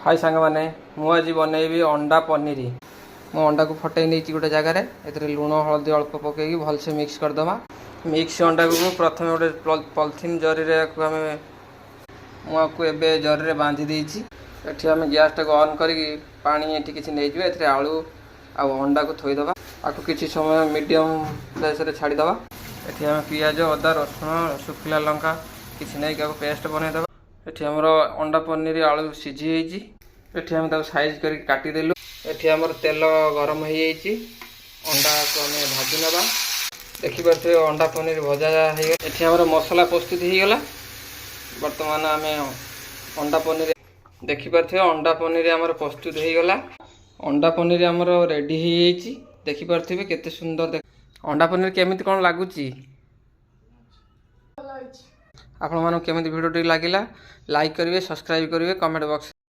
High ସାଙ୍ଗମାନେ, ମୁଁ ଆଜି ବନେଇବି ଅଣ୍ଡା ପନିର। ମୁଁ ଅଣ୍ଡାକୁ ଫଟେଇ ନେଇଛି ଗୋଟେ ଜାଗାରେ। ଏଥିରେ ଲୁଣ, ହଳଦୀ ଅଳ୍ପ ପକେଇକି ଭଲସେ ମିକ୍ସ କରିଦେବା। ମିକ୍ସ ଅଣ୍ଡାକୁ ପ୍ରଥମେ ଗୋଟେ ପଲିଥିନ୍ ଜରିରେ ୟାକୁ ଆମେ ମୁଁ ଆକୁ ଏବେ ଜରିରେ ବାନ୍ଧି ଦେଇଛି। ଏଠି ଆମେ ଗ୍ୟାସ୍ଟାକୁ ଅନ୍ କରିକି ପାଣି ଏଠି କିଛି ନେଇଯିବା। ଏଥିରେ ଆଳୁ ଆଉ ଅଣ୍ଡାକୁ ଥୋଇଦେବା। ଆକୁ କିଛି ସମୟ ମିଡ଼ିୟମ୍ ଫ୍ଲେମ୍ରେ ଛାଡ଼ିଦେବା। ଏଠି ଆମେ ପିଆଜ, ଅଦା, ରସୁଣ, ଶୁଖିଲା ଲଙ୍କା କିଛି ନେଇକି ଆକୁ ପେଷ୍ଟ ବନେଇଦେବା। ଏଠି ଆମର ଅଣ୍ଡା ପନିର ଆଳୁ ସିଝି ହେଇଛି। ଏଠି ଆମେ ତାକୁ ସାଇଜ୍ କରିକି କାଟିଦେଲୁ। ଏଠି ଆମର ତେଲ ଗରମ ହେଇଯାଇଛି। ଅଣ୍ଡାକୁ ଆମେ ଭାଜି ନେବା। ଦେଖିପାରୁଥିବେ, ଅଣ୍ଡା ପନିର ଭଜା ହେଇଗଲା। ଏଠି ଆମର ମସଲା ପ୍ରସ୍ତୁତ ହେଇଗଲା। ବର୍ତ୍ତମାନ ଆମେ ଅଣ୍ଡା ପନିର, ଦେଖିପାରୁଥିବେ, ଅଣ୍ଡା ପନିର ଆମର ପ୍ରସ୍ତୁତ ହେଇଗଲା। ଅଣ୍ଡା ପନିର ଆମର ରେଡି ହେଇଯାଇଛି। ଦେଖିପାରୁଥିବେ କେତେ ସୁନ୍ଦର ଅଣ୍ଡା ପନିର କେମିତି କ'ଣ ଲାଗୁଛି। ଭଲ ହେଇଛି। ଆପଣମାନଙ୍କୁ କେମିତି ଭିଡ଼ିଓଟି ଲାଗିଲା, ଲାଇକ୍ କରିବେ, ସବସ୍କ୍ରାଇବ୍ କରିବେ, କମେଣ୍ଟ ବକ୍ସ